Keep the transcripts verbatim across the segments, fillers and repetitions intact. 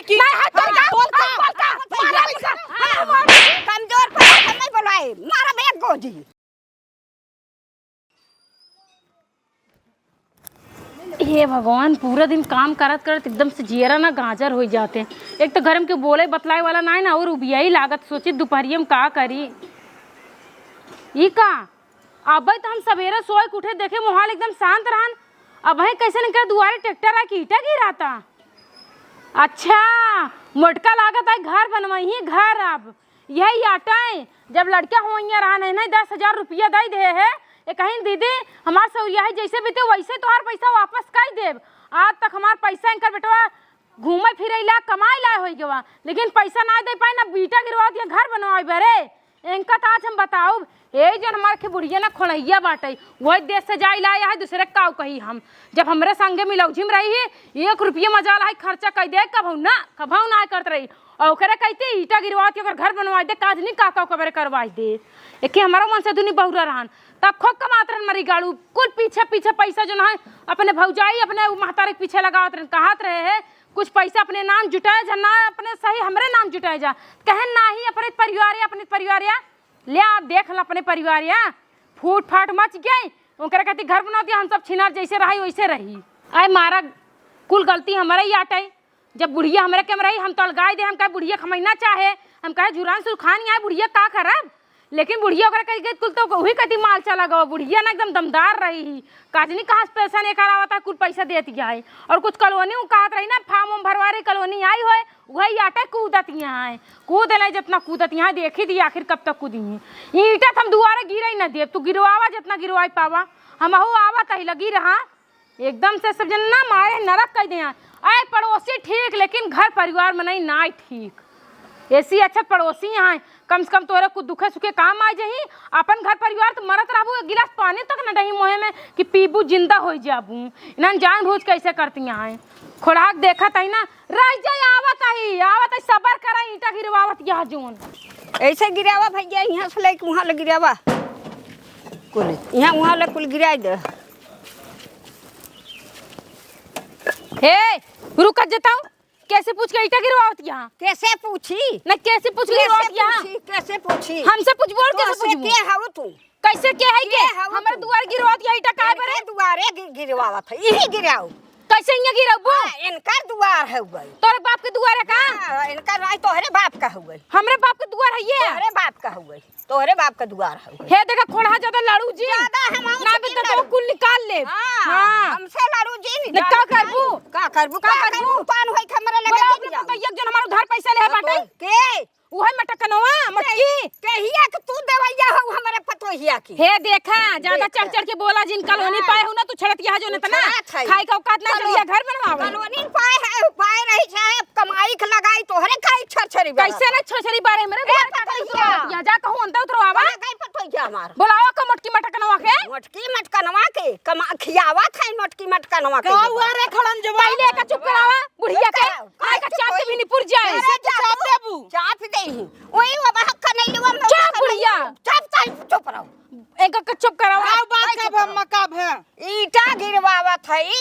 कि नहीं, हाथ तोड़ का, बोल का, बोल का, मारा भैया, हाँ, हाँ, हाँ। कमजोर पर हाथ नहीं बोलाए, मारा एक गोजी। हे भगवान, पूरा दिन काम करत करत एकदम से जियरा ना गाजर होइ जाते। एक तो घर में के बोले बतलाए वाला ना है ना, और उबियाई लागत, सोची दुपहरिया में का करी। ई का, अबे तो हम सवेरे सोए के उठे देखे माहौल एकदम शांत रहन, अबहीं कैसे इनके दुआरे ट्रैक्टर आके ईटा गिराता। अच्छा, मोटका लागत है घर बनवाई ही घर। अब यही आटा है, जब लड़का होइया रहा नहीं, नहीं दस हजार रुपया दे दे है, ये कहीं दीदी हमार सौरिया है जैसे बीते वैसे तोहार पैसा वापस कर देब। आज तक हमार पैसा इनकर बेटवा घूमे फिरे ला कमाए ला होई गवा, लेकिन पैसा ना दे पाए ना ईटा गिरवावत या घर बनवाए बरे। इनका तो आज हम बताउब, ए जन हमार के बुढ़िया ना खोड़ैया बाटे, वही देश से जाई ला है दूसरे का कही हम। जब हमरे संगे मिलौजी में रही है, एक रुपया मजा ला है खर्चा कर दे, कभौ ना, कभौ ना करत रही। और ओकरे कहते ईटा गिरवावत ओकर घर बनवाए दे, काज नहीं का का ओकरे करवाए दे। एके हमारा मन से दुनी बहुरा रहन, तब खूब कमात रहन मरी गाड़ू, कुल पीछे पीछे पैसा जो ना है अपने भौजाई अपने उ महतारे के पीछे लगावत रहन, कहत रहे है कुछ पैसा अपने नाम जुटाए जा, ना अपने सही हमरे नाम जुटाए जा। कहे नाही अपने परिवार या, अपने परिवार या, ले आ देख ल अपने परिवार या, फूट फाट मच गई। ओकरे कहती घर बना दिया, हम सब छिनार जैसे रही वैसे रही। आए मारा, कुल गलती हमरे ही आटे। जब बुढ़िया हमरे के में रही, हम तो अलगाई दे, हम कहे बुढ़िया खमैना चाहे, हम कहे जुरान सुरखान यहाँ बुढ़िया का करब, लेकिन बुढ़िया ओकरा कही गई कुल तो वही कहती माल चला गवा। बुढ़िया ना एकदम दमदार रही ही, काजनी कहाँ से पैसा नहीं करावता, कुल पैसा देती है। और कुछ कॉलोनी उ कहत रही ना, फार्म उम भरवा रही, कॉलोनी आई होए, वही आटे कूदत यहाँ है, कूद नहीं जितना कूदत यहाँ, देखी दी आखिर कब तक कूदी। ईटा तो हम दुआरे गिरे ही ना देब, तू गिरवावा जितना गिरवाई पावा, हम अहू आवत ही लगी रहा। एकदम से सब जन ना मारे नरक कह दे। आए पड़ोसी ठीक, लेकिन घर परिवार में नहीं ना ठीक। ऐसी अच्छा पड़ोसी यहाँ, कम से कम तोरे कुछ दुखे सुखे काम आ जाही। अपन घर परिवार तो मरत रहबू, एक गिलास पानी तक न दही मुँहे में कि पीबू, जिंदा हो जाबू। इन्हन जानबूझ कैसे करती हैं। खोड़ाक देखत ही ना, रह जाए, आवत ही, आवत ही, सबर करा, ईटा गिरवावत यह जोन। ऐसे गिरावा भैया, यहाँ से लेके वहाँ ले गिरावा। कुल, यहाँ वहाँ ले कुल गिराई दे। हे, रुक जताऊ। कैसे पूछ के ईटा गिरवावत यहाँ? कैसे पूछी? न कैसे पूछ के कैसे गिरवावत यहाँ? पूछी? कैसे पूछी? हमसे पूछ बोल, कैसे तोहसे पूछबू? के हऊ तू? कैसे के है के? के हऊ हमरे तू? दुआर गिरवावत यहाँ ईटा काहे इनके बरे? दुआरे गि-, गिरवावत है। यही गिराऊ। कैसे यहाँ गिरबू? हाँ, इनकर दुआर है गई। तोरे बाप के दुआर है का? हाँ, इनकर नहीं, तोहरे बाप का हुए। हमरे बाप के दुआर है ये? तोहरे बाप का हुए। तोहरे बाप का दुआर है। हे देखा, खोड़हा ज्यादा लड़ू जी। ज्यादा हम आऊं ना छुट्टी भी तो लड़ू। कुल निकाल ले। हाँ, हाँ। हमसे लड़ू जी, न का करबू? का करबू? का का करबू? करबू? पान होई के हमरे लगे बोला अपने नहीं जाओ। पतोहिया के जौन हमार उधार पैसा ले तो बाटे। के? उहे मटकनवा, मटकी। के हिया के तू देवैया हो हमरे पतोहिया की। हे देखा, ज्यादा देखा। चढ़ चढ़ के बोला जिन कॉलोनी हाँ। पाए हो ना, तू छड़त यहाँ जो तू नतना। छड़त है। खाए का औकात ना, कॉलो-, चलिया घर बनवावे। कॉलोनी पाए है, पाए रही चाहे कमाई के लगाई तोहरे खाई छरछरी बना। कैसे ना छरछरी बारे हमरे ए, दुआरे पतोहिया। काटत रहिया। जा कहूँ अंदर उतरवावा। कहाँ गई पतोहिया हमार? बोलावा का मोटकी मटकनवा के। मोटकी मटकनवा के, कमा-, खियावा खाई मोटकी मटकनवा के का जब। हुआ रे खड़न जवान? पहले एका चुप करावा, बुढ़िया के। का, का आए का चुप चाप होई? से भी निपुर जाए। अरे कैसे तू चाप चाप देबू? चाप दे ही। ओए बाबा हक नहीं लेवा, मैं चुप उसका बुढ़िया। नहीं। चुप, चुप, चुप रहो। एका के चुप करावा। का बात कैसे कब हम करो? कब है? ईंटा गिरवावत हई,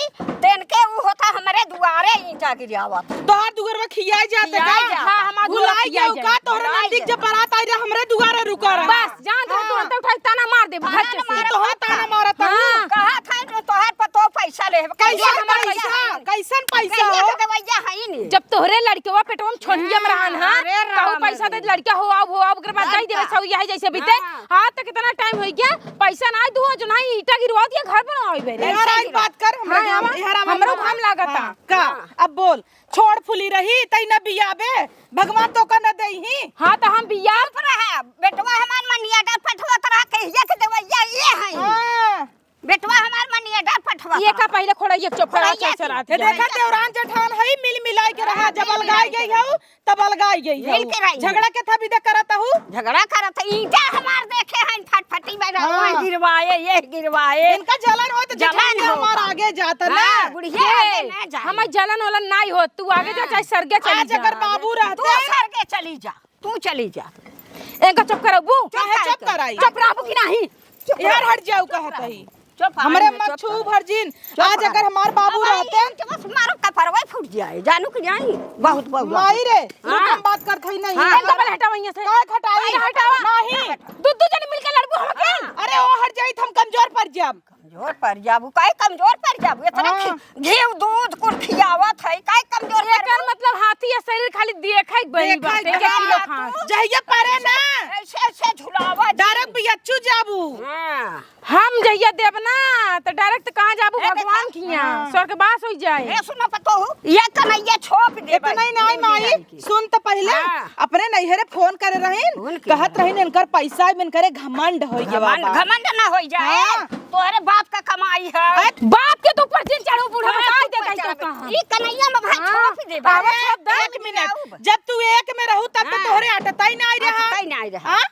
तेन के ऊ होता हमरे दुआरे ईंटा गिरवावत। तोहार दुआरवा खियाई जात खियाई का? जात। हाँ, हमार दुआरवा भुलाई खियाई गयो जात। का? तोहरे भुलाई नजदीक गयो। जब बारात आई रहे, हमरे दुआरे रुका रहा। बस, जान रहे हाँ। तुरंत उठाई ताना मार दे, ताना घर से। मारत तोहर ताना मारत हूँ। हाँ। कहा था जो तोहर पतो पैसा ले। कैसन कैसे हमार पैसा? पैसा? कैसन पैसा कहिए हो? के देवैया हई नी। जब तोहरे लड़कवा पेटवा में छोड़िया में रहन, हाँ? अरे कहू राम पैसा रे। दे, लड़का हो आओ, हो आओ, ओकरे बाद दई देवे, सब यही जैसे बीते। हाँ। आज तक इतना टाइम हो गया, पैसा ना दुआ जो ना ईंटा गिरवा दिया, घर बनवावे बे रे। इहर आई बात कर, हमरा हाँ, घाम, आवा, इहर आवा, हमरो आवा। घाम लागता। हाँ, का? हाँ। अब बोल, छोड़ फुली रही, तई न बियाबे, भगवान तो का न देही। हाँ, तो हम बिया चुप रहा, बेटवा हमार मनिया डर पठवत रहा, कहिया के देवैया ये है। हाँ। बेटवा हमार मनिया डर पठवा ये का पहिले खोड़ा ये चोपड़ा खोड़ा चल ये चल आती ये है। देखा देवरान जेठान है, मिल मिलाई के रहा, जब अलगाई गई हो, तब अलगाई गई हो। मिल के रही। झगड़ा के था भी दे करत हूँ। झगड़ा करत है, ईंटा हमार देखे हैं फटफटी में हाँ। गिरवाए, ये गिरवाए। इनका जलन हो तो जलन जेठान हो। हमार आगे जाता ना। हाँ, बुढ़िया ये, आगे ना जाए। हमार जलन वलन नाई हो, तू आगे जा, हाँ। चाहे सरगे चली आज जा। अगर बाबू रहते तू सरगे चली जा। तू चली जा। एंगा चुप करबू? चुप काहे चुप कर। कराई? चुप रहबू कि नाही? चुप यार रह। हट जाऊ चुप कहत रह। ही। तो पानी हमरे में मत चुप छू कर। भरजिन। चुप आज कर। अगर हमार बाबू अब आई रहते। तो बस मारो कपरवा फूट जाए, जानू कि जाई? बहुत, बहुत, बहुत। माई रे, रुक, हाँ। हम बात करत हई नहीं। हाँ। एकदम हटा वहीं से। काहे घटाई? अरे हटावा। नहीं। दू, दू जने मिलके लड़बू हमके। अरे ओ हट जाई, हम कमजोर पड़ जाब। कमजोर पड़ जाबू, काहे कमजोर पड़ जाबू? इतना हाँ। खी-, घी, दूध कुल खियावत है, काहे कमजोर पड़ एकर जाबू? मतलब हाथी या शरीर खाली देखे के बनी देखे बाटे, के के बनी। किलो खास। जहिया परे ना। ऐसे, ऐसे झुलावा जी। डायरेक्ट बियच्चू जाबू। हाँ। हम जहिया देब ना, त डायरेक्ट कहाँ जाबू? ए, देखा। भगवान किहाँ, हाँ। स्वर्गवास होइ जाए। ए, सुनो पतोहू, ये कन्हैया छोप दे इतना ही भाई। नहीं, माई, सुन तो पहिले, हाँ। अपने नैहरे फोन करे रहीन, फोन किया। कहत रहीन, इनकर पैसा में इनकरे घमंड होइ गया घमंड, बाबा। घमंड ना होइ जाए, हाँ। तोहरे बाप का कमाई है। अरे बाप के तो ऊपर जिन चढ़ू बूढ़ा, हाँ, बताई तू दे ऊपर दाई तो चढ़। कहाँ। ई कन्हैया में भाई हाँ, छोप दे पावर भाई। छोप दे। एक मिनट, जब तू एक में रहू तब तो हाँ। तोहरे अटता ही ना आई रहा। अटता ही ना आई रहा। हाँ?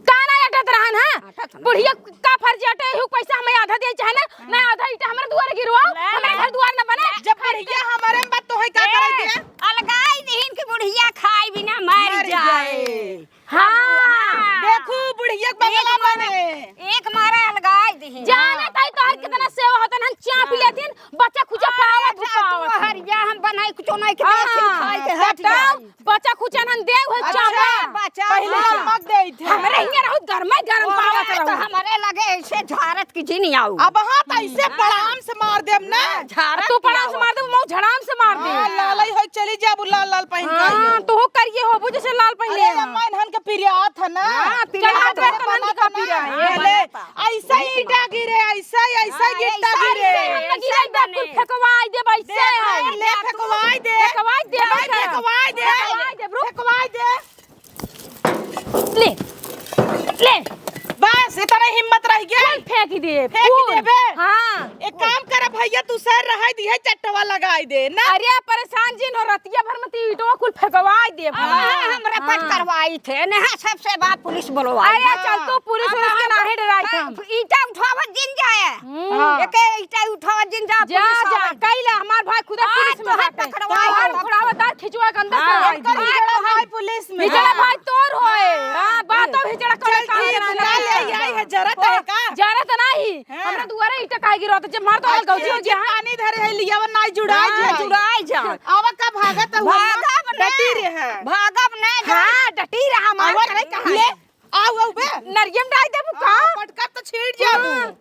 का ना अटत रहन, हाँ? अटत ना। बुढ़िया का फर्ज अटे, एहू पैसा हमें आधा दे चाहे ना, ना आधा ईटा हमरे दुआरे गिरवाओ, ले, हमरे ले। घर दुआर ना बने। जब बुढ़िया हमारे में बात तो है, का ए, करे दिया? अलगाई दीन कि बुढ़िया खाई बिना मर मर जाए। जाए। हाँ। हाँ। देखू, बुढ़िया के बंगला एक मारा, बने। एक मारा अलगाई दीन। जाना ताई तोहर कितना सेवा होता ना, चाप हाँ। लेतीन, बच्चा खुचा हाँ, पड़ावत जा तू हुपावत। हरिया हम बनाई कुछ नहीं के हाँ, देखी खाई के हट बताओ। जाई। बचा खुचा नन देव है अच्छा, चापा। बचा पहिले खुचा। अलमक देई थे। हमरे हियाँ रहू, गरमे गरम ओहे पावत तो रहू। हमरे लगे ऐसे झारत की जिन आऊ। अब हाँ तो ऐसे हाँ। पड़ाम से मार देब ना। झारत तू की पड़ाम से आवत। मार देब, मऊ झड़ाम से मार देब। हाँ, लालई होई चली जाबू लाल लाल पहिन के हाँ, आइयो। तू करिए होबू जैसे लाल पहिने अरे हैं। अम्मा इन्हन के पिरियात है ना। हाँ, चल, पिरियात हाथ है। रख, नंद का पिरा है। हाँ, ये ले। बनाता। ऐसा ही ईटा गिरे, ऐसा ही, ऐसा हाँ, गिट्टा ऐसा ही गिरे। ऐसा ही ऐसा ही बने। बिल्कुल फेंकवाई देब, ऐसे देख, है। ले फेंकवाई दे। फेंकवाई दे, भाई, फेंकवाई दे। फेंकवाई दे, रुक। फेंकवाई दे। ले, ले। बस, इतना हिम्मत रह गया। कुल फेंक दे, फेंक कुल। देबे। हाँ। एक काम कर भैया, तू सर रहाई दिहे, चट्टवा लगाई दे ना। अरे परेशान जिन हो, रतिया भर में ती ईटवा कुल फेंकवाई दे अब भाई। हाँ, हमरा पर हाँ। करवाई थे, नेहा सबसे बात पुलिस बोलवाई। अरे हाँ। चल तू पुलिस अब उलिस के हम नाहीं डराई हाँ, हम। ईटा उठावत जिन जाए। हम्म। हाँ। एके ईटा उठावत जिन जा, जा, पुलिस जा, आवत। कइला हमार भाई खुदे आज पुलिस में तोहर बाटे। पकड़वाई तोहर तब। उखड़ावत आ, खिंचवा के अंदर हाँ, करवाई दी। कल हिजड़ा भाई पुलिस में। हिजड़ा हाँ। भाई तोर होए। हाँ। हाँ, बात तो हिजड़ा चल, कइला ठीक, काहे ना बुला ले, ले? आई है, जरत है का? जरत नहीं। हाँ। हमरा दुआरे ईटा काहे गिरत? जब मार तो आज गौजी हो गया। पानी धरे है, लियावा नाई जुड़ाई हाँ, जाई। जुड़ाई जा। आवा का भागत है, भागब ना। डटी रहे। भागब ना जा। हाँ, डटी रहा, मार आवा करे कहाँ ले। है? आऊ, आऊ बे। नरियम डाल देबू का? हाँ, पटका तो छीट जाबू। हाँ।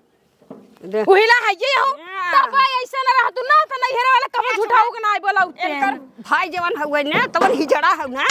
देख। उहिला है ये हो। हाँ। तब भाई ऐसे ना रहतू ना, तो नैहरे वाला कबो झूठाऊ के ना बोला उठते हैं। इनकर भाई जवन हउए ना, तवन हिजड़ा हउ ना।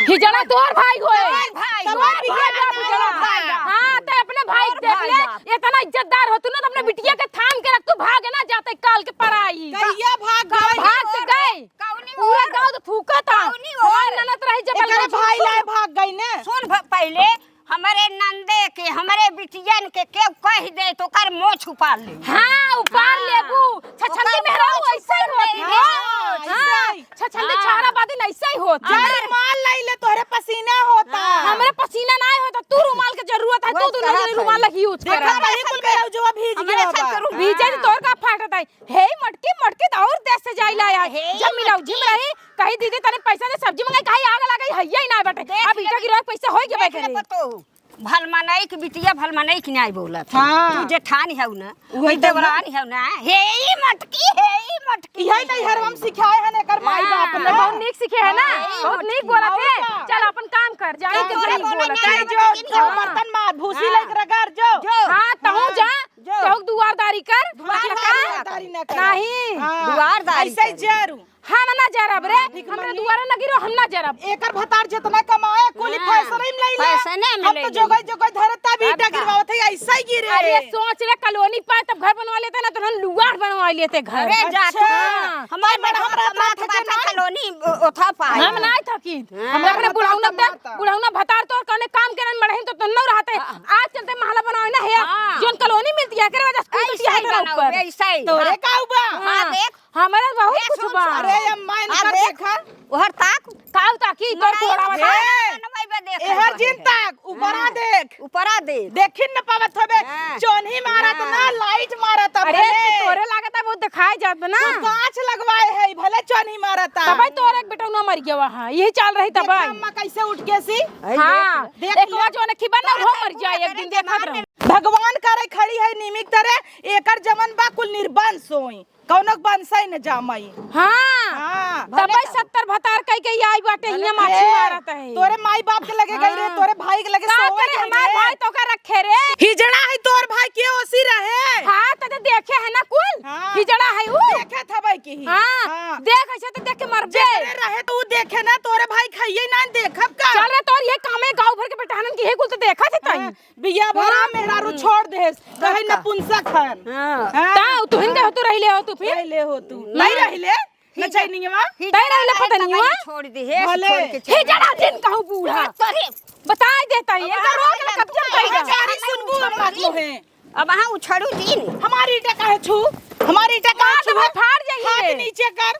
हिजड़ा तोर भाई होए। तोर भाई तोर होए। भाई बाप हिजड़ा। हाँ। हाँ, तो अपने भाई तोर देख भाई ले, बाप। इतना इज्जतदार होतू ना, तो अपने बिटिया के थाम के रखतू, भाग ना जाते काल के पराई। कहिया भाग गई? भाग तो गए। कौनी पूरा ओर? गाँव तो थूका था। कौनी हमार ओर? ननद रही जब एकरे अलगौजी भाई सुन। लाए भाग गई ने। सुन भ-, पहिले हमरे नंदे के, हमरे बिटियन के केहू कहि दे तो ओकर मोछ उपार ले। हाँ, उपार हाँ। लेबू। छछंदी ओकर मेहरारू मोछ ऐसे ही उपार होती ले। है। हाँ, हाँ, ऐसे ही। छछंदी हाँ। छाहराबादी न ऐसे ही होती है। जब रुमाल लाई ले तोहरे पसीना होता। हाँ। हमरे पसीना नाहीं होता, तू रुमाल के जरूरत है, वो तू दोनों कहत जने रुमाल है। लगी use देखा करा। नहीं कुल मेरा जो भीज हमरे गया सब बा। के रुमाल भीजे से हाँ। तोर का फाटत है। हे मटकी, मटकी त और देश से जाइला यार। हे जब मिलाऊ मटकी। जिम रही, कही दीदी तने पैसा दे, सब्जी मंगाई, कही आग लगे, हइया ही ना बटे। देख अब ईटा लेबे। गिरोए पैसा होई के देख बैठे ले रही। पतोहू। भलमनई के बिटिया भलमनई के नाई बोलत। हाँ। तू जेठानी हऊ ना, उहे ई तो देवरानी हऊ ना। हे ई मटकी, हे ई मटकी। इहे नहीं हर हम सिखाए हन एकर माई बाप ने। हाँ। बहुत नीक सीखे है ना, हाँ। बहुत नीक बोलत है। और का? चल अपन काम कर, जाए चल, के जो नहीं बोला बोलत ना, है। जो, जो बर्तन मार, भूसी हाँ। लेके रगड़, जो। जो। हाँ, तहूँ हाँ। जा, जो। तहूँ दुआरदारी कर। दुआरदारी ना कर। नहीं। हाँ। दुआरदारी ऐसे ही कर। जरू। हम ना जरब रे, हाँ, ठीक हमरे मम्मी। दुआरे ना गिरो, हम ना जरब। एकर भतार जितना कमाए, कुल हाँ। फैशन ही में ले ले। फैशन में हम ले तो ले। जोगई, जोगई धरे तब तब ईटा का? गिरवावत है, ऐसा ही गिरे। अरे सोच रे, कॉलोनी पाए तब घर बनवा लेते ना, तो हम लुआर बनवा लेते घर। अरे जा तू। अच्छा। हाँ। हमार तब बड़ा बड़ा हमरा कमात बाटे ना। कॉलोनी ओ-, ओथा पाए। हम ना थकी। हाँ। हमरा अपने बुढ़ौना ते, बुढ़ौना भतार तोर कौने काम के नहीं बढ़े तो तन्नो रहते। हाँ। आज चलते महला बनावे ना है। हाँ। जोन कॉलोनी मिलती है, एकरे वजह से कुल ऐसा ही मिलती है एकरा बनाओ, ऊपर। ऐसा ही। तोरे हाँ। का हुआ? हाँ, हाँ। देख। हमरा बहुत ए, कुछ सुन, बा। सुन। अरे अम्मा, इनकर अरे, देखा। ओहर ताक। काउ ताकी, तोर मड़ई कोहरावा में ताक। ए, बनवाई बे, देखा एहर बे। जिन ताक, ऊपरा हाँ। देख। ऊपरा देख। देखिन न पावत होबे, हाँ। चोन्ही मारत ना, हाँ। लाइट मारत अरे, भले। तोरे लागत है बहुत दिखाई जात ना। तू गाछ लगवाए है, भले चोन्ही मारत। तबे तोर एक बेटौना मर गया वहाँ, यही चाल रही देखा तबे। अम्मा कैसे उठ गया सी? आई हाँ, देख ले। देख एक ले। बार जो नखी बन ना, वो मर जाए एक दिन, देखत रहो। भगवान करे खड़ी है नीमिक तरे, एकर जवन बा कुल निर्बंस होई, कौनो बंसई न जामई। हाँ। हाँ। तबे सत्तर भतार कई के आई बाटे, हियाँ माछी मारत है। तोरे माई बाप के लगे गई रहे, हाँ। तोरे भाई के लगे का सोवे करे गई हमार रहे। भाई तो का रखे रे? हिजड़ा है तोर भाई के ओसी रहे। हाँ, त देखे है ना कुल। हाँ। हिजड़ा है उ। देखे थबई की ही। हाँ। हाँ। देख ऐसे तो देख के मरबे। जेकरे रहे तो उ देखे ना, तोरे भाई खाइए ना देखब का? चल रे, तोर ये काम है, गाँव भर के बेटहनन की है कुल तो देखा थे तई। हाँ। बिया भरा हाँ। मेहरारू छोड़ देस, कहे का? नपुंसक हन। हाँ। हाँ। ता तुहिन के होतू रहिले हो तू फिर? रहिले हो तू। नहीं रहिले? नचैनिया? तै रहिले पता नहीं हुआ? छोड़ दे, हे भले। छोड़ के हे चल। जरा जिन कहूँ बूढ़ा। हाँ, sorry। बताई देता है, एकर रोक ना, कब्जा करी। अरे, sorry, सुनबू हम बात मोहे। अब हाँ उछड़ू दिन। हमारी ईटा काहे छू? हमारी ईटा काहे मार छू? देबे, फाड़ जाइए। हाथ नीचे कर।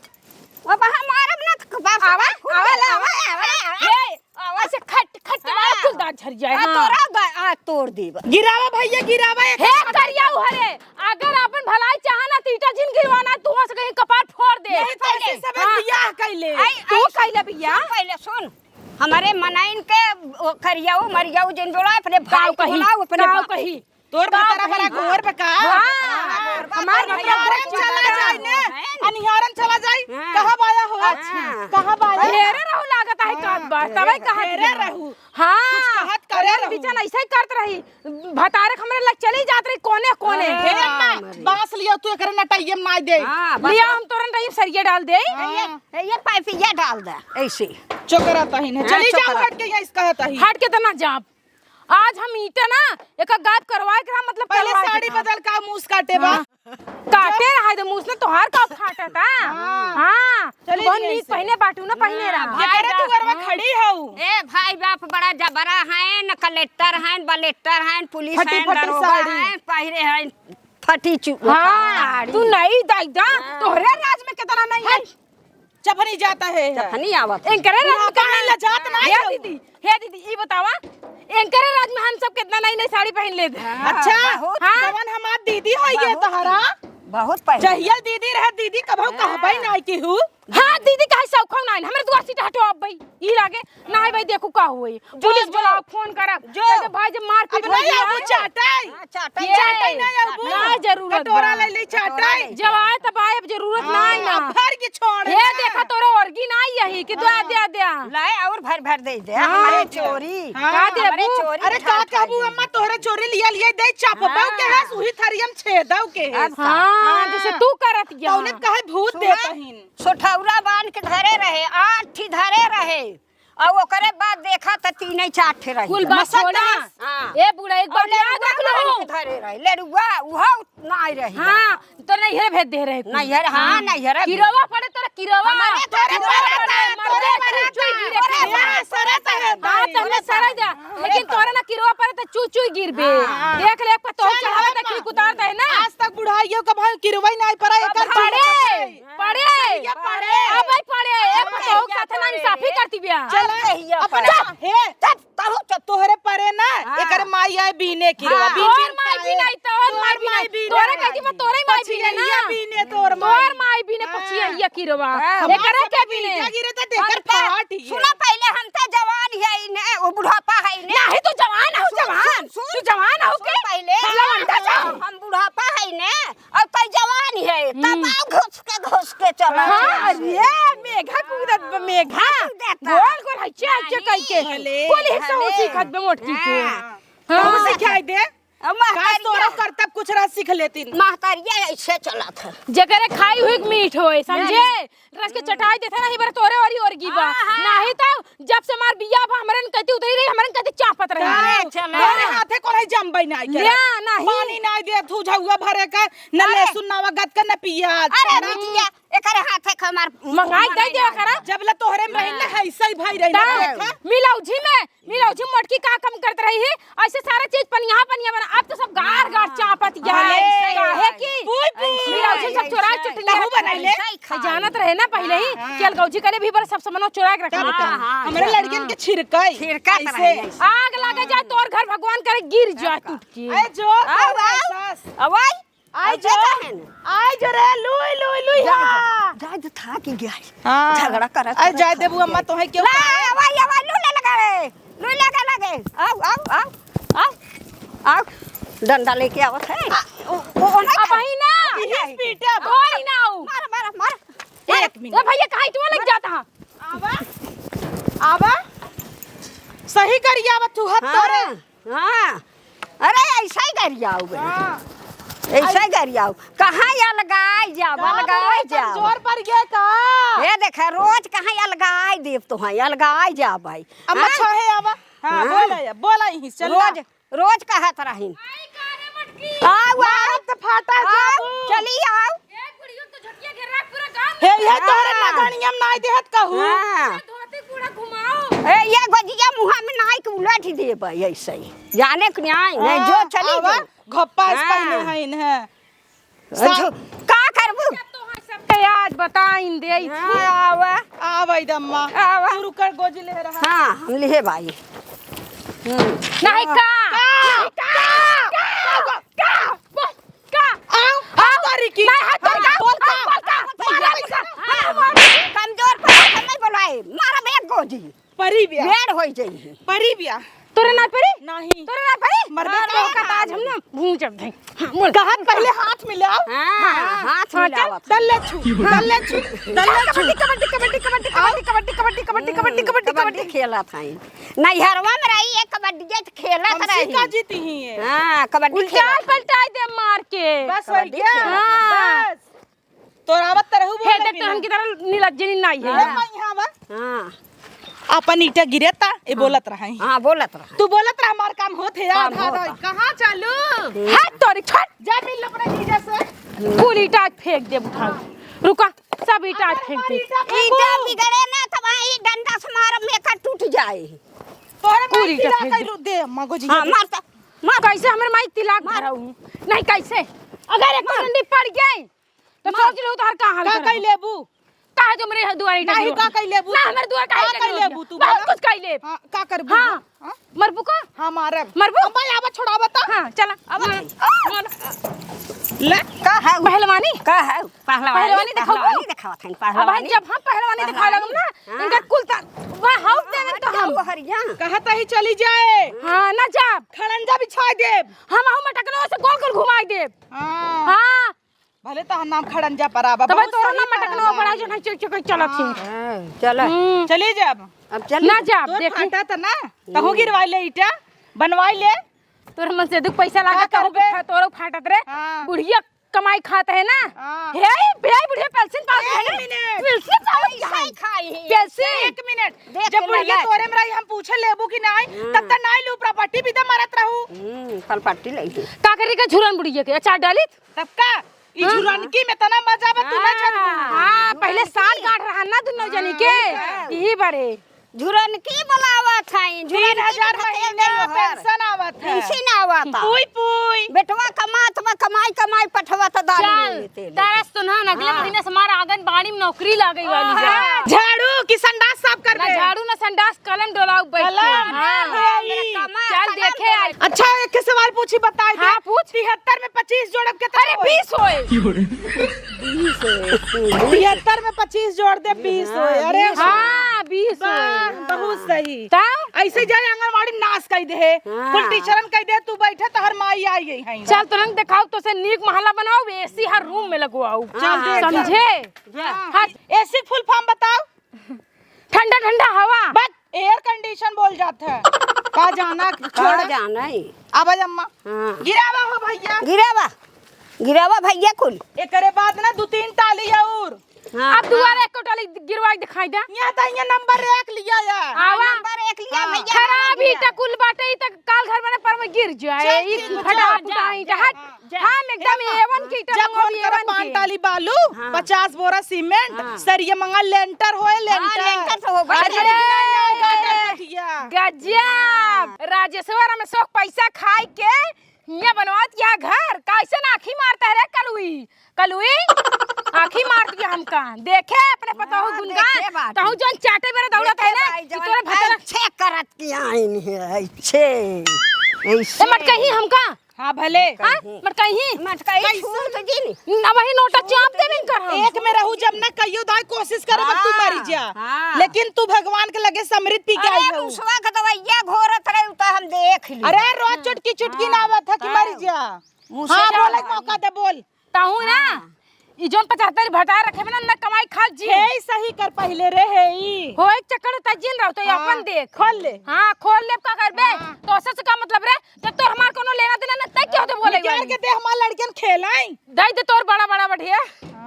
अब हम मारब ना तो बाप से आवा, बाप फूट आवा, जाए। आवा, आवा, आवा। ए, आवा। ऐसे खट, खट के हाँ। मार, कुल दांत झड़ जाए, आ, हाँ। तोरा दा-, आ, तोड़ देब। गिरावा भैया, गिरावा, एक हे हाथ करिया उहरे, अगर अपन भलाई चाहा ना, तो ईटा जिन गिरवाना, तू से कहीं कपार फोड़ दे। यही तो ऐसे पहले। सब हाँ। बियाह कैले। आई, तू आई, सुन, कैले बियाह? सुन पहले, सुन। हमारे मनाइन के, ओ, करियाऊ, मरियाऊ जिन बोला, अपने भाई गाँव को कही, बोलाओ, अपने गाँव बा- कही। तोर गाँव भतरा कही। बड़ा गोर बा का? हाँ, हाँ, हमार भतरा नैहरन बड़ा चला गोर जाए बा। ने, है ना? अनिहारन चला जाए। हाँ। कहाँ बाया हो? अच्छा। कहाँ बाया? हेरे रहू लागत है का बात, तबे कहा हेरे दिया। रहू। हाँ। कुछ कहत करे अरे रहू। बिचन ऐसे ही करत रही। भतारे हमरे लग चली जात रही कोने कोने। हाँ। हे अम्मा, बांस लियो तू एकरे नटैये में नाई दे। हाँ, बस लिया अब हम तोरन रही सरिया डाल दे। हाँ। ये, ये पाइपिया डाल दे, ऐसे। चोकरा तही ना। हाँ, चली जाओ चोकरा। हट के यहाँ इसका तही। हट के तो ना जाब। आज हम ईटा ना, एक गायब करवाए के रहा, मतलब पहले करवाए के साड़ी रहा। बदल का मूस काटे बा। हाँ। काटे रहा है तो मूस ने तोहार का फाटा था। हाँ। हाँ। चली बहुत गई नीक ऐसे। पहने बाटू ना, पहने हाँ, रहा। भाई जेकरे तू बाप। घरवा हाँ। खड़ी हऊ। ए भाई बाप बड़ा जबरा हैं, न कलेक्टर हैं, बलेक्टर हैं, पुलिस फटी, हैं, फटी दरोगा साड़ी। हैं, पहिरे हैं, फटी चु-, हाँ, साड़ी। तू नहीं दाई दा, हाँ। तोहरे राज में कितना नहीं है। हट। चफनी जाता है। चफनी आवत है। इनकरे राज में बुढ़ापा कितना है, लजात नहीं हे है। दीदी, हे दीदी, ई बतावा, एंकरे राज में हम सब कितना नई नई साड़ी पहन लेत हैं। हाँ, अच्छा, बहुत। हाँ। जवन हमार दीदी होई है बहुत। तोहरा। बहुत पहन। जहिया दीदी रहे, दीदी कभू हाँ। कहबई नाई केहू। हाँ, दीदी कहे सौखौ नाई, हमरे दुआर से हटो अब भाई, ई लागे, नाई भाई देखू का होई। जो, पुलिस जो। बुलाओ, फोन करब। जो। कहते भाई जब मारपीट अब हो नहीं गया आबू है। चाटे। हाँ, चाटे। ये चाटे नहीं आबू। ना जरूरत कटोरा बा। ले ले चाटे। कटोरा ले। जब आए तब आए, अब जरूरत हाँ, नाई ना। अब भर के छोड़ हे ना। देखा तोरा ओरगी नाई यही कि द्या, हाँ। द्या, द्या। लाए और भर भर दे दे, हाँ। हमरे चोरी। हाँ। का देबू? हमरे चोरी अरे का उठा कहबू उठा अम्मा, दे। तोहरे चोरी लिया लिया दे, चापबऊ के हाँ। है, सुही थरियम छेदऊ के है। अच्छा। हाँ, हाँ। जैसे तू करत गया। तौने कहे भूत सुना? देत हिन। सोठौरा बांध के धरे रहे, आठ ठी धरे रहे, और ओकरे बाद देखा त तीन ही चार ठे रहे। कुल बात मसक छोड़ा। दस। हाँ। ए बूढ़ा, एक बात और याद लेडुआ रख लू। बांध के धरे रहे, लेडुआ, उहो नाई रही। हाँ, तो नैहरे भेज दे रहे कुल। नैहर, हाँ, हाँ। नैहर। किरवा पड़े तोरा किरवा। हमारे तोरे किरवा पड़े, पड़े, तोरे मर्दे पड़े, चुई चुई गिरे तोरे खाली। पड़े, तोरे पड़े, हाँ, तोरे तोरे पड़े। सराय जा। लेकिन तोरे ना किरवा पड़े तो चुई चुई गिरबे। हाँ। देख ले, पतोह चल, चढ़ावे हम तो खींच उतार दे ना। आज तक बुढ़ाइयो का भाई किरवा ही नहीं पड़ा, एकर पड़े। पड़े। पड़े। ये पड़े। अब भाई पड़े। ए हाँ, पतोह के साथ ना इंसाफी करती बिया। चल, अब कहिया अपने पड़े। हे, चल, तहु चल, तोहरे परे ना, हाँ। एकर माई आए बीने किरवा, हाँ। बीन तोर बीन माई खाए। बीने, तोर तोर माई बीने। माई बीने। तोरे कह दी, मैं तोरे माई बीने ना। पछिया बीने तोर माई। तोर माई बीने हाँ। पछिया हिया किरवा। हाँ। एकरा के बीने। गिरे त एकर हम त, फाट ही है। सुना पहले, हम त जवान है ने, वो बुढ़ापा है ने। नहीं, तू जवान हो, सुन, जवान। सुन, सुन। तू जवान हो सुन के? पहले। लवंडा जा। हम बुढ़ापा है ने, और तई जवान है, तब हम्म। आओ घुस के, घुस के चला हाँ, चल। अरे, मेघा कूदत बा, मेघा। हाँ, कूदत बा। गोल, गोल, हइचे, हइचे नानी, कइके। भले, कुल हिस्सा भले। उसी खत पे मोटकी के। हाँ। हाँ। तू सिखाई दे। अब महतरिया। काश तोरा करतब कुछ रह सीख लेतिन। महतरिया ऐसे चलत है। जेकरे खाई हुई मीठ होए, समझे? नहीं। रस के चटाई देथे ना, ही बार तोरे ओरी ओरगी बा। हाँ, हाँ। नाही तो जब से हमार बियाह भा, हमरे न कहती उतरी रही, हमरे न कहती चापत रही। अरे, हाँ। चला। तोरे हाथे कोन है जम्बई नाई के। ना, नहीं। पानी नाई दे, तू झउआ भरे का, न अरे। लहसुन नावा गत का, न पियाज। अरे, बिटिया, एकरे हाथे के हमार मंगाई दे दे करा। जब ले तोहरे में रही ना, हाँ। है, सही भाई रही ना, ता देखा। मिलौजी में मिलौजी मोटकी का काम करत रही है, ऐसे सारा चीज पनिया पनिया बना, अब तो सब गार गार चापत गया है। अरे, काहे की? पुई, पुई। मिलौजी सब चोराइ चुटलिया कहूँ बनाई ले। ऐसा ही खा जानत रहे ना पहिले ही हाँ, हाँ। कि अलगौजी करे भी बर सब सामान चोराइ के रख तब लेते का? हैं। हाँ, हमरे हाँ। लड़कियन के छिड़काई। छिड़कात ऐसे। रहे ऐसे। आग लागे जाए तोर घर भगवान करे गिर जाए हाँ। टूट के। ए जो, आओ, आओ। सास। आओ, आई। आई अब जो, देखा है ना? आई जो रे, लुई, लुई, लुई, जा, हाँ। जा, जा, थाक गया है। हाँ। झगड़ा करत, आई करत जाए थाक देबू अम्मा, गया। तोहे क्यों ला, खाए? आवा, आवा, लू ले लगा रे। लू लगा लगे। आओ, आओ, आओ, आओ, आओ। डंडा लेके आवत है। आ, ओ, ओ, ओ, नहीं अब वही ना। अभी नहीं। पीटे अब। थोड़ी ना आऊ। मार, मार, मार। मार। एक मिनट। ए भैया, कहाँ तू लग जाता है? आवा, आवा। सही करिया आवा तू, हाथ हाँ, तोरे। हाँ। अरे, ऐसा ही करिया आऊ बे। हाँ। ऐसा ही करिया आऊ। कहाँ या लगाई जा, हाँ, लगाई बहुत जा। कमजोर पड़ गया का? ये देखे, रोज कहाँ या लगाई देव तो है, या लगाई जा भाई। अम्मा, हाँ? छाहे आवा। हाँ, हाँ। बोला या, बोला यहीं से, चल ना। रोज रोज कहत रहिन। आई का रे मटकी? आउ, आउ। मारब त फाटा आउ, जाबू। चली आउ। ए बुढ़ियो तो झटिया घेरा पूरा गांव हे, में। ये तोहरे हाँ। नगनिया में नाई देहत कहू। हाँ। पूरा धोती पूरा घुमाओ। ए, ये गोजिया मुहा में नाई के उलट ही देबे ऐसे ही। जाने के नाई, नहीं, जो हाँ, चली आवा। जो। घप्पा से हाँ। पहने हैं इन्हें। अच्छा, का करबू? सबके आज बताइन दे। हाँ, आवा। आवा इधर अम्मा। आवा। तू रुकर गोजी ले रहा। हाँ, हम लिहे भाई। हम्म। नहीं का? का? का? का? का? का? आओ, आओ। तोरी की। नहीं, हाथ तोरी का। बोल का। बोल का। मारा, मारा। कमजोर पर नहीं बोलाए। मारा मैं गोजी। परी बिया। भेड़ होई जाई है। परी बिया। तोरे ना परी? नहीं। तोरे ना परी? मरबे हाँ, तो। तो का आज हम ना भूंजब धई। हाँ, बोल। कहत पहले हाथ मिलाओ। हाँ, हाँ, हाथ हाँ, मिलाओ। चल। दल्ले छू, दल्ले छू, दल्ले छू। कबड्डी, कबड्डी, कबड्डी, कबड्डी, आओ। कबड्डी, कबड्डी, कबड्डी, कबड्डी, कबड्डी, कबड्डी, कबड्डी कबड्डी। खेलत हई। नैहरवा में रही, एक कबड्डी खेलत हम रही। सिक्का जीती ही है। हाँ, कबड्डी उल्टा खेलत हई। पलटाई दे मार के। बस हो कबड्डी गया। खेलत हई। हाँ। बस। तोर आवत त रहू हे, बोले देख, बिना। तोहन की तरह नीलज्जनी नाई है। हाँ। अरे, मैं यहाँ बा। हाँ। अपन ईटा गिरे ता, ए हाँ। बोलत रहा है। हाँ, बोलत रहा। तू बोलत रहा, हमार काम होत है, काम आधा, होत आधा। है। कहाँ चालू? हट तोरी, छोड़। जा मिल अपने जीजा से। कुल ईटा फेंक दे उठा। रुका, सब ईटा फेंक दे। ईटा फेंकू। ईटा बिगड़े ना, तब ई डंडा से मारब, मेकर टूट जाए। तोहरे कुल माई ईटा तिला फेंक कई दे। रू-, दे, मगो जी हाँ, के। मार ता, मार। कैसे हमरे माई तिलाक मार। धराऊ? नहीं, कैसे? अगर एक मार। डंडी पड़ गई, तो मार। सोच लो तोहर का हाल का करब। कई लेबू? काहे जो हमरे दुआरे नहीं, टंगी का हो? कई लेबू ना, तू? हमरे दुआरे काहे का टंगी कई हो? लेबू तू, बहुत बोला? कुछ कई लेब। हाँ, का करबू? हाँ। हाँ? मरबू का? हाँ, मारब। मरबू? अम्मा, आवा, छोड़ावा तो। हाँ, चला। अब हाँ। ले। का है? पहलवानी? का है? पहलवानी, पहलवानी देखावा, पहलवानी देखावा। अब भाई, जब हम पहलवानी देखावा लगम ना, हाँ। इनका कुल ता-, वह हाउस देवे तो हम। वो हरिया। कहा तही चली जाए। हाँ, ना जाब। खड़ंजा बिछाई देब। हम आहू मटकनो से गोल गोल घुमाई देब। हाँ। हाँ। भले तो हम नाम खड़ंजा पर आबा, तबे बहुत तोरो सही नाम मटकनो कहला। बड़ा जो नहीं चल, चल, चलत ही। हाँ। हाँ, चला। हम्म। चली जाब। अब चली। ना जाब, तोर देखी। फाटा त ना, तहू गिरवाई ले ईटा, बनवाई ले। तोर मन से दुख पैसा का लागे, तहू करबे? के फा-, तोरो फाटत रे। हाँ। बुढ़िया कमाई खात है ना। हाँ। हे, हे, बुढ़िया पेंशन पावत है ना। एक मिनट। पेंशन पावत है। खाई है। पेंशन। एक मिनट। देख जब ले बुढ़िया ले। तोरे में रही, हम पूछे लेबू कि नाई, हाँ। तब तक नाई लू, प्रॉपर्टी भी तो मरत रहू। हम्म, कल पार्टी लाई थी। का करी का झुरन बुढ़िया के? अचार डालित? तब का? ई हाँ। झुरनकी में तना मजा बा, तू ना हाँ। जानबू। हाँ, पहिले साल गांठ रहा ना दुनो जनी के। हाँ। यही बारे। झुरनकी बुलावत हई, तीन हजार झुरनकी महीना पेंशन आवत है। पेंशन आवत है। पुई, पुई। बेटवा कमात बा, कमाई, कमाई पठवत दारू चल, में तेल। तरस तो ना, अगले हाँ। महीने से हमारा आंगनबाड़ी में नौकरी लागे वाली है। हाँ, झाड़ू की संडास साफ कर ना दे। झाड़ू ना संडास, कलम डोलाऊ बैठ के। कलम, हाँ। हाँ, मेरा कमाल, चल कलम देखे डोलाऊ। आज। अच्छा, एक सवाल पूछी, बताई दे। हाँ, पूछ। तिहत्तर में पच्चीस जोड़ब के अरे, होई? बीस होए। बीस होए। तिहत्तर में पच्चीस जोड़ दे, बीस हाँ, होए। अरे, बीस होए। हाँ, बीस वाह, होए। बहुत सही। तब? ऐसे जाए आंगनबाड़ी नाश कई दे। हाँ। कुल टीचरन कई दे, तू बैठे, तोहर माई आई गई है। चल, तुरंत देखाओ, तो से नीक महला बनाओ, एसी हर रूम में लगवाओ। चल, देख। समझे? जा। हाँ। एसी फुल फॉर्म बताओ। ठंडा ठंडा हवा। बस एयर कंडीशन बोल जात है। का जाना, छोड़। का जाना है? अब अम्मा। हाँ। गिरावा हो भैया। गिरावा। गिरावा भैया कुल। एकरे बाद ना दू तीन टाली और। हाँ। अब दुआरे एको टाली गिरवाई दिखाई दे। यहाँ तो यहाँ नंबर एक लिया है। आवा। नंबर एक लिया हाँ। भैया, खराब नंबर ईटा लिया। कुल बाटे, ई त काल घर बने पर में गिर जाए। चल, ई गिर फटा जाए। फुटा ईटा हट। हाँ। जा। हम एकदम हाँ। एवन की जब इटन फोन होबी, करो एवन पान की। टाली बालू, हाँ। पचास बोरा सीमेंट, हाँ। सरिया मंगा लेंटर होए, हाँ, लेंटर। लेंटर तो होबे अरे, करे। नहीं, नहीं, नहीं, गजब। गजब। राजेश्वर हमें शौक पैसा खाई के हियाँ बनवात या घर, कैसे ना आँखी मारता है रे कलुई? कलुई, आँखी मार दिया हमका। देखे अपने पतोहू हाँ, गुनगान, देखे बाटी। तहू जौन चाटे बेरा दौड़त देखे है ना, बाई, कि जवन तोरे भतरा अच्छे करत की आइन है, अच्छे, ऐसे। ए, मटकही हमका। हाँ, भले। हाँ, मटकही। मटकही कैसे? छूट जी नी। ना वही नोटा चाप देबे कर हम। एक में रहू जब ना कहियो दाई कोशिश करब, तू हाँ, मरी जा। हाँ। लेकिन तू भगवान के लगे समृत पी के अरे, आई हऊ। मुसवा के दवाई या घोरत रहे, उ तो हम देख ली। अरे, रोज चुटकी चुटकी ना आवत है कि हाँ। मर जा। मुँह से हाँ, जा बोले के मौका दे, बोल। ताहू ना, हाँ। ई जौन पचहत्तर भटा रखे बा ना, ना कमाई खा जी। हे, सही कर पहिले रे, हे ई। हो, एक चक्कर त जिन रहो, तो ये हाँ, अपन देख। खोल ले। हाँ, खोल ले, का करबे? हाँ। तो ओसे से का मतलब रे? जब तोर हमार कोनो लेना देना ना, तै क्यों दे बोले निकाल वाली? के दे, हमार लड़कियन खेलाई। दे दे तोर बड़ा, बड़ा बढ़िया।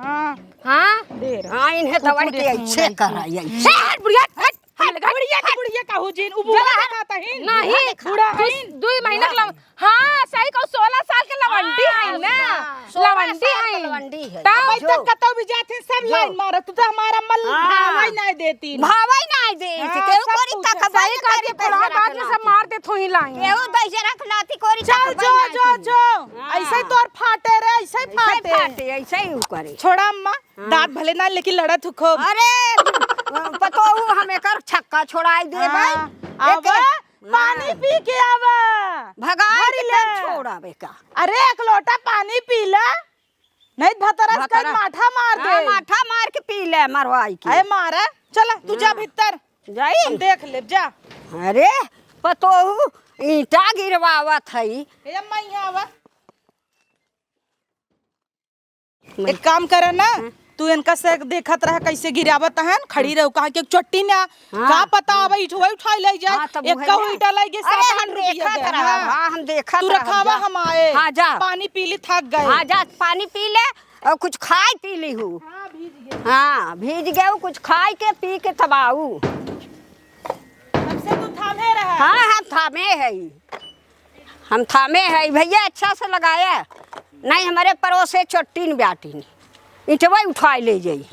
हाँ। हाँ। दे रहा। हाँ, इन्हें कुकुर दवाई के एक ऐसे मुंह कराई, ऐसे। ए, हट बुढ़िया, हट। हम हट, लगा बुढ़िया के हट। बुढ़िया कहू जिन, उ बूढ़ा जरा दिखाता ही। नहीं। बूढ़ा तू हईन। दुई महीना के लव-, हाँ, सही कहू, सोलह साल के लवंडी हाँ, है ना। सोलह लवंडी साल के है। लवंडी है। तब अबे जो। तक कतौ भी जात है, सब जो। लाइन मारत, तू तो हमारा मल हाँ। भावा ही नहीं देती। भावा ही नहीं दे, हाँ, केहू सब कोरी पूछे। तक सही भाई कहा के करे कोड़ा पैसा बाद में रखना सब थी। मार देत होई लाइन। केहू पैसा रखना थी, कोरी चल तक जो, भाई जो, नहीं जो। हाँ। ऐसे ही तोर फाटे रे, ऐसे ही ऐसे ही फाटे। फाटे, ऐसे ही उ करे। छोड़ा अम्मा, हाँ। दाँत भले ना, लेकिन लड़त हूँ खूब। अरे, पतोहू हम एकर छक्का छोड़ाई देबै। हाँ, आवा, एके पानी पी के आवा। भगाई भर के ले। तब छोड़ाबे का। अरे, एक लोटा पानी पी ले, नहीं भतरस का भतरा। माठा मार हाँ, दे। माठा मार के पी ले, मरवाई के। अरे मारा, चला, तू जा हाँ। भीतर। जाई? हम देख लेब, जा। अरे, पतोहू ईंटा गिरवावत हई। ए अम्मा, यहाँ आवा। एक काम करा ना, हाँ। तू इनका से देखत रह, कैसे गिरावत हन, खड़ी हाँ। रहो, कहाँ के चोट्टी ना, हाँ, का पता हाँ। अब इठवई उठाई ले जाए, हाँ, तब एक उहे कहू ना। ईटा लग गए, अरे, सात हम आठ रुपया देखत गए, रहा, हाँ। हाँ, हम देखत तू रहा, रखावा, जा। हम आए, हाँ, जा। पानी पी ली, थक गए। हाँ, जा, पानी पी ले और कुछ खाई पी ली हूँ। हाँ, भीज गए। हाँ, भीज गए, कुछ खाई के पी के तब आऊ। तब से तू थामे रहा। हाँ, हम थामे है। हम थामे है भैया, अच्छा से लगाया। नहीं, हमरे पड़ोसे चोट्टीन ब्याटीन इटवे उठाए ले जाई।